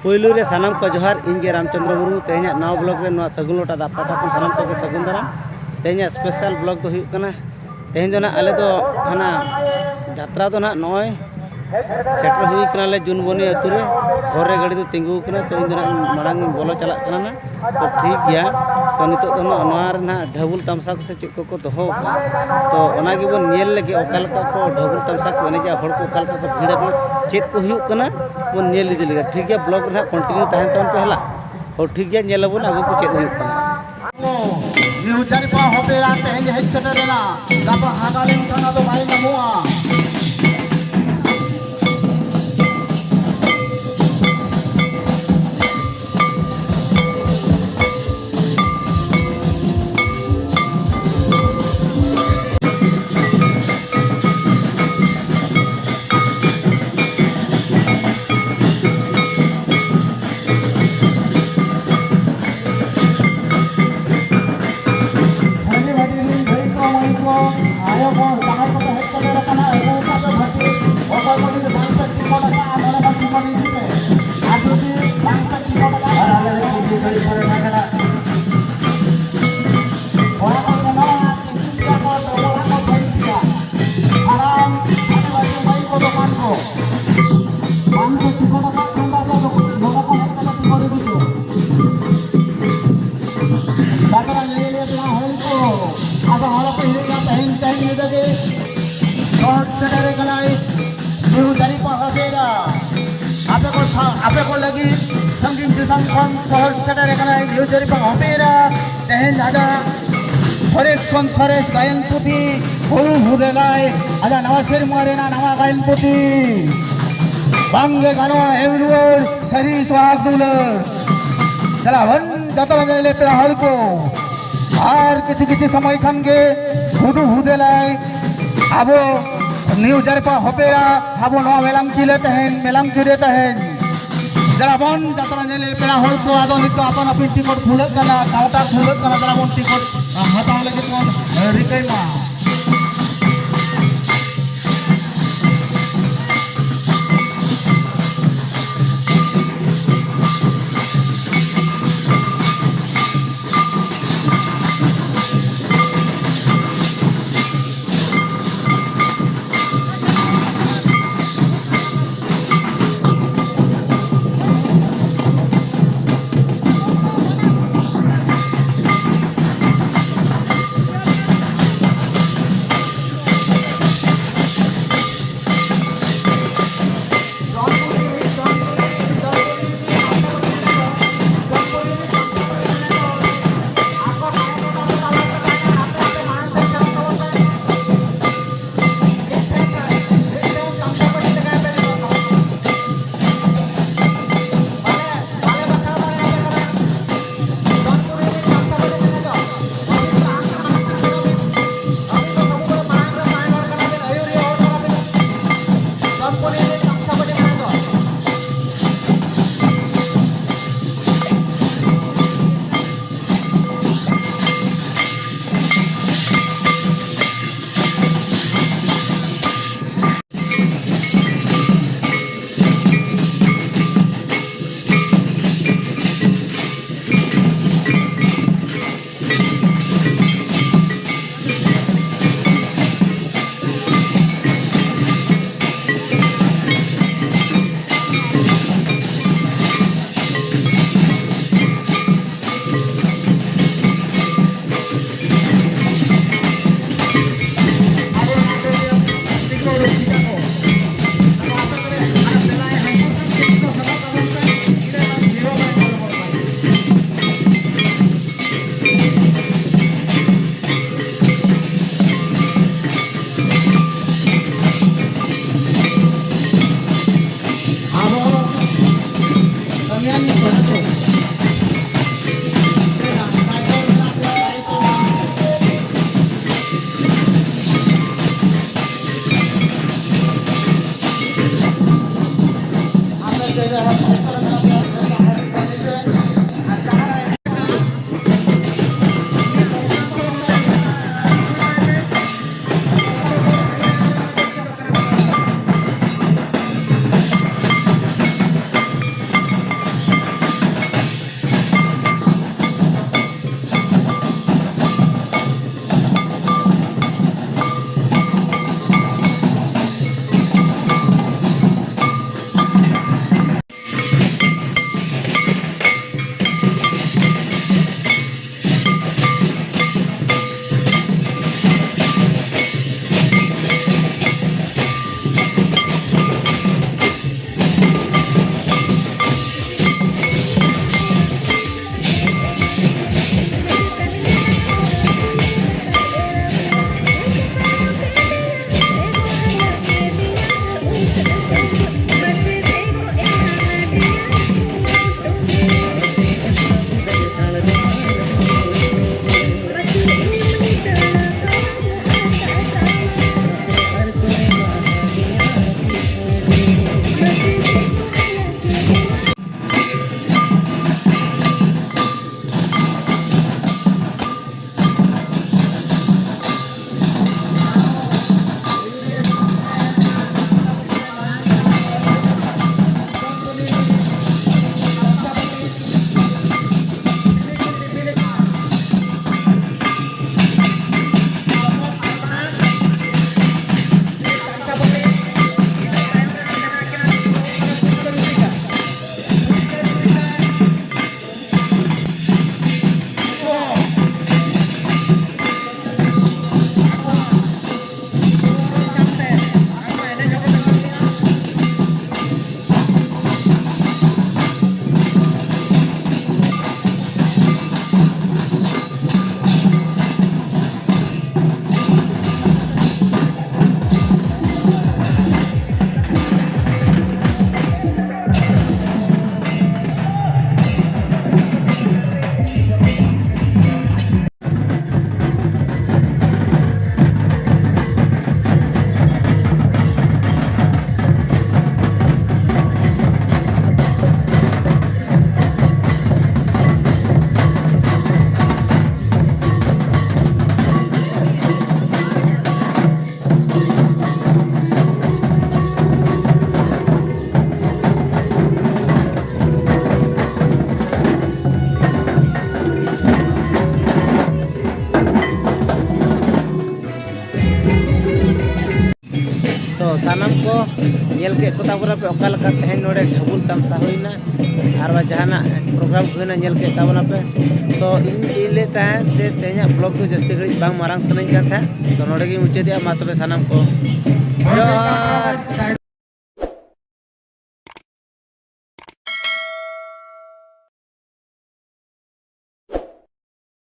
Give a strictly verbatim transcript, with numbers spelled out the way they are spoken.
ᱯᱳᱭᱞᱳ ᱨᱮ ᱥᱟᱱᱟᱢ ᱠᱚ ᱡᱚᱦᱟᱨ, ᱤᱧ ᱜᱮ ᱨᱟᱢᱪᱚᱸᱫᱽᱨᱚ ᱢᱩᱨᱢᱩ᱾ ᱛᱮᱦᱮᱧᱟᱜ ᱱᱟᱣᱟ ᱵᱞᱚᱜ ᱨᱮ ᱱᱚᱣᱟ ᱥᱟᱹᱜᱩᱱ ᱞᱚᱴᱟ ᱫᱟᱜ ᱯᱟᱦᱴᱟ ᱠᱷᱚᱱ ᱥᱟᱱᱟᱢ ᱠᱚᱜᱮ ᱥᱟᱹᱜᱩᱱ ᱫᱟᱨᱟᱢ᱾ ᱛᱮᱦᱮᱧᱟᱜ ᱥᱯᱮᱥᱟᱞ ᱵᱞᱚᱜ ᱫᱚ ᱦᱩᱭᱩᱜ ᱠᱟᱱᱟ, ᱛᱮᱦᱮᱧ ᱫᱚ ᱱᱟᱜ ᱟᱞᱮ ᱫᱚ ᱦᱟᱱᱟ ᱡᱟᱛᱨᱟ ᱫᱚ ᱱᱟᱜ ᱱᱚᱜᱼᱚᱭ ᱥᱮᱴᱮᱨ ᱦᱩᱭ ᱠᱟᱱᱟᱞᱮ ᱡᱩᱱᱵᱚᱱᱤ ᱟᱹᱛᱩ ᱨᱮ᱾ ᱦᱚᱨ ᱨᱮ ᱜᱟᱹᱰᱤ ᱫᱚ ᱛᱤᱸᱜᱩ ᱟᱠᱟᱱᱟ, ᱛᱚ ᱤᱧ ᱫᱚ ᱱᱟᱜ ᱢᱟᱲᱟᱝ ᱤᱧ ᱵᱚᱞᱚ ᱪᱟᱞᱟᱜ ᱠᱟᱱᱟ ᱱᱟᱜ᱾ ᱛᱚ ᱴᱷᱤᱠ ᱜᱮᱭᱟ, ᱛᱚ ᱱᱤᱛᱚᱜ ᱫᱚ ᱱᱚᱜᱼᱚ ᱱᱚᱣᱟ ᱨᱮ ᱱᱟᱜ ᱰᱷᱟᱹᱵᱩᱞ ᱛᱟᱢᱥᱟ ᱠᱚ ᱥᱮ ᱪᱮᱫ ᱠᱚᱠᱚ ᱫᱚᱦᱚ ᱟᱠᱟᱫᱼᱟ, ᱛᱚ ᱚᱱᱟ ᱜᱮᱵᱚᱱ ᱧᱮᱞ ᱞᱮᱜᱮ, ᱚᱠᱟ ᱞᱮᱠᱟ ᱠᱚ ᱰᱷᱟᱹᱵᱩᱞ ᱛᱟᱢᱥᱟ ᱠᱚ ᱮᱱᱮᱡᱟ, ᱦᱚᱲ ᱠᱚ ᱚᱠᱟ ᱞᱮᱠᱟ ᱠᱚ ᱵᱷᱤᱲ ᱟᱠᱟᱱᱟ, ᱪᱮᱫ ᱠᱚ ᱦᱩᱭᱩᱜ ᱠᱟᱱᱟ, ᱵᱚᱱ ᱧᱮᱞ ᱤᱫᱤ ᱞᱮᱜᱮ᱾ ᱴᱷᱤᱠ ᱜᱮᱭᱟ, ᱵᱞᱚᱜ ᱨᱮ ᱱᱟᱜ ᱠᱚᱱᱴᱤᱱᱤᱭᱩ ᱛᱟᱦᱮᱱ ᱛᱟᱵᱚᱱ ᱯᱮ ᱦᱮᱞᱟ᱾ ᱦᱚᱸ ᱴᱷᱤᱠ ᱜᱮᱭᱟ, ᱧᱮᱞ ᱟᱵᱚᱱ ᱟᱵᱚ ᱠᱚ ᱪᱮᱫ ᱦᱩᱭᱩᱜ ᱠᱟᱱᱟ᱾ ᱱᱤᱭᱩ ᱡᱟᱨᱤᱯᱟ ᱦᱚᱯᱮᱨᱟ ᱛᱮᱦᱮᱧ ᱦᱮᱡ ᱥᱮᱴᱮᱨ ᱮᱱᱟ, ᱜᱟᱯᱟ ᱦᱟᱜᱟ ᱞᱮᱱᱠᱷᱟᱱ ᱟᱫᱚ ᱵᱟᱭ ᱧᱟᱢᱚᱜᱼᱟ᱾ ᱵᱷᱟᱹᱜᱤ ᱵᱷᱟᱹᱜᱤ ᱨᱤᱱ ᱫᱟᱹᱭ ᱠᱚ, ᱢᱟᱹᱭ ᱠᱚ, ᱟᱭᱳ ᱠᱚ, ᱡᱟᱦᱟᱸᱭ ᱠᱚᱯᱮ ᱦᱮᱡ ᱥᱮᱴᱮᱨ ᱟᱠᱟᱱᱟ, ᱟᱹᱜᱩ ᱟᱠᱟᱫ ᱯᱮ ᱵᱷᱟᱹᱜᱤ᱾ ᱚᱠᱚᱭ ᱠᱚ ᱡᱩᱫᱤ ᱵᱟᱝ ᱯᱮ ᱴᱤᱠᱚᱴ ᱟᱠᱟᱫᱼᱟ, ᱱᱚᱰᱮ ᱠᱷᱚᱱ ᱴᱤᱠᱚᱴ ᱤᱫᱤ ᱯᱮ᱾ ᱟᱨ ᱡᱩᱫᱤ ᱵᱟᱝ ᱯᱮ ᱴᱤᱠᱚᱴ ᱟᱠᱟᱫᱼᱟ, ᱟᱨ ᱟᱞᱮ ᱞᱮ ᱠᱩᱞᱦᱤ ᱜᱷᱟᱹᱲᱤ ᱯᱚᱨᱮ ᱛᱟᱦᱮᱸ ᱠᱟᱱᱟ᱾ ᱠᱚᱲᱟ ᱠᱚ ᱥᱮᱱᱚᱜᱼᱟ, ᱛᱤᱠᱤᱱ ᱜᱮᱭᱟ ᱠᱚ, ᱰᱚᱵᱚᱞ ᱟᱠᱚ, ᱵᱷᱟᱹᱜᱤ ᱜᱮᱭᱟ᱾ ᱦᱟᱲᱟᱢ, ᱦᱟᱱᱮ ᱵᱟᱡᱮ ᱢᱟᱹᱭ ᱠᱚ ᱫᱚᱠᱟᱱ ᱠᱚ᱾ ᱵᱟᱝ ᱠᱚ ᱴᱤᱠᱚᱴ ᱟᱠᱟᱫ ᱠᱷᱟᱱ ᱫᱚ ᱟᱯᱮ ᱫᱚ ᱱᱚᱰᱮ ᱠᱷᱚᱱ ᱦᱮᱡ ᱠᱟᱛᱮ ᱴᱤᱠᱚᱴ ᱤᱫᱤ ᱯᱮ᱾ ᱰᱟᱠᱛᱟᱨ ᱧᱮᱧᱮᱞᱤᱭᱟᱹ ᱯᱮᱲᱟ ᱦᱚᱲ ᱠᱚ, ᱟᱫᱚ ᱟᱞᱚᱯᱮ ᱦᱤᱲᱤᱧᱟ, ᱛᱮᱦᱮᱧ, ᱛᱮᱦᱮᱧ ᱧᱤᱫᱟᱹ ᱜᱮ ᱥᱚᱦᱚᱨ ᱥᱮᱴᱮᱨ ᱠᱟᱱᱟᱭ ᱱᱤᱭᱩ ᱡᱟᱨᱤᱯᱟ ᱦᱚᱯᱮᱨᱟ᱾ ᱟᱯᱮ ᱠᱚ ᱥᱟ-, ᱟᱯᱮ ᱠᱚ ᱞᱟᱹᱜᱤᱫ ᱥᱟᱺᱜᱤᱧ ᱫᱤᱥᱚᱢ ᱠᱷᱚᱱ ᱥᱚᱦᱚᱨ ᱥᱮᱴᱮᱨ ᱠᱟᱱᱟᱭ ᱱᱤᱭᱩ ᱡᱟᱨᱤᱯᱟ ᱦᱚᱯᱮᱨᱟ᱾ ᱛᱮᱦᱮᱧ ᱟᱡᱟᱜ ᱥᱚᱨᱮᱥ ᱠᱷᱚᱱ ᱥᱚᱨᱮᱥ ᱜᱟᱭᱟᱱ ᱯᱩᱛᱷᱤ ᱦᱩᱫᱩ ᱦᱩᱫᱮᱞᱟᱭ, ᱟᱡᱟᱜ ᱱᱟᱣᱟ ᱥᱮᱨᱢᱟ ᱨᱮᱱᱟᱜ ᱱᱟᱣᱟ ᱜᱟᱭᱟᱱ ᱯᱩᱛᱷᱤ ᱵᱟᱝᱜᱮ ᱜᱟᱱᱚᱜᱼᱟ ᱮᱢ ᱨᱩᱣᱟᱹᱲ ᱥᱟᱹᱨᱤ ᱥᱚᱦᱟᱜ ᱫᱩᱞᱟᱹᱲ᱾ ᱪᱟᱞᱟᱣ ᱦᱚᱱ ᱡᱟᱛᱨᱟ ᱧᱮᱞ ᱯᱮᱲᱟ ᱦᱚᱲ ᱠᱚ, ᱟᱨ ᱠᱤᱪᱷᱩ ᱠᱤᱪᱷᱩ ᱥᱚᱢᱚᱭ ᱠᱷᱟᱱ ᱜᱮ ᱦᱩᱫᱩ ᱦᱩᱫᱮᱞᱟᱭ ᱟᱵᱚ ᱱᱤᱭᱩ ᱡᱟᱨᱯᱟ ᱦᱚᱯᱮᱨᱟ ᱟᱵᱚ ᱱᱚᱣᱟ ᱢᱮᱞᱟᱢ ᱪᱤᱞᱮ ᱛᱟᱦᱮᱱ, ᱢᱮᱞᱟᱢ ᱪᱤᱨᱮ ᱛᱟᱦᱮᱱ᱾ ᱫᱮᱞᱟ ᱵᱚᱱ ᱡᱟᱛᱨᱟ ᱧᱮᱞ ᱯᱮᱲᱟ ᱦᱚᱲ ᱠᱚ, ᱟᱫᱚ ᱱᱤᱛᱚᱜ ᱟᱯᱟᱱ ᱟᱹᱯᱤᱱ ᱴᱤᱠᱚᱴ ᱠᱷᱩᱞᱟᱹᱜ ᱠᱟᱱᱟ, ᱠᱟᱣᱩᱱᱴᱟᱨ ᱠᱷᱩᱞᱟᱹᱜ ᱠᱟᱱᱟ, ᱫᱮᱞᱟ ᱵᱚᱱ ᱴᱤᱠᱚᱴ ᱦᱟᱛᱟᱣ ᱞᱟᱹᱜᱤᱫ ᱵᱚᱱ ᱨᱤᱠᱟᱹᱭ ᱢᱟ᱾ ᱧᱮᱞ ᱠᱮᱫ ᱠᱚ ᱛᱟᱵᱚᱱᱟ ᱯᱮ ᱚᱠᱟ ᱞᱮᱠᱟ ᱛᱮᱦᱮᱧ ᱱᱚᱰᱮ ᱰᱷᱟᱵᱩᱞ ᱛᱟᱢᱥᱟ ᱦᱩᱭᱱᱟ, ᱟᱨ ᱵᱟ ᱡᱟᱦᱟᱱᱟᱜ ᱯᱨᱳᱜᱨᱟᱢ ᱦᱩᱭᱱᱟ, ᱧᱮᱞ ᱠᱮᱫ ᱛᱟᱵᱚᱱᱟ ᱯᱮ᱾ ᱛᱚ ᱤᱧ ᱪᱮᱫ ᱤᱧ ᱞᱟᱹᱭᱮᱫ ᱛᱟᱦᱮᱸᱫ ᱡᱮ ᱛᱮᱦᱮᱧᱟᱜ ᱵᱞᱚᱜ ᱫᱚ ᱡᱟᱹᱥᱛᱤ ᱜᱷᱟᱹᱲᱤᱡ ᱵᱟᱝ ᱢᱟᱨᱟᱝ ᱥᱟᱱᱟᱧ ᱠᱟᱱ ᱛᱟᱦᱮᱸᱫ, ᱛᱚ ᱱᱚᱰᱮ ᱜᱤᱧ ᱢᱩᱪᱟᱹᱫᱮᱜᱼᱟ᱾ ᱢᱟ ᱛᱚᱵᱮ ᱥᱟᱱᱟᱢ ᱠᱚ ᱡᱚᱦᱟᱨ᱾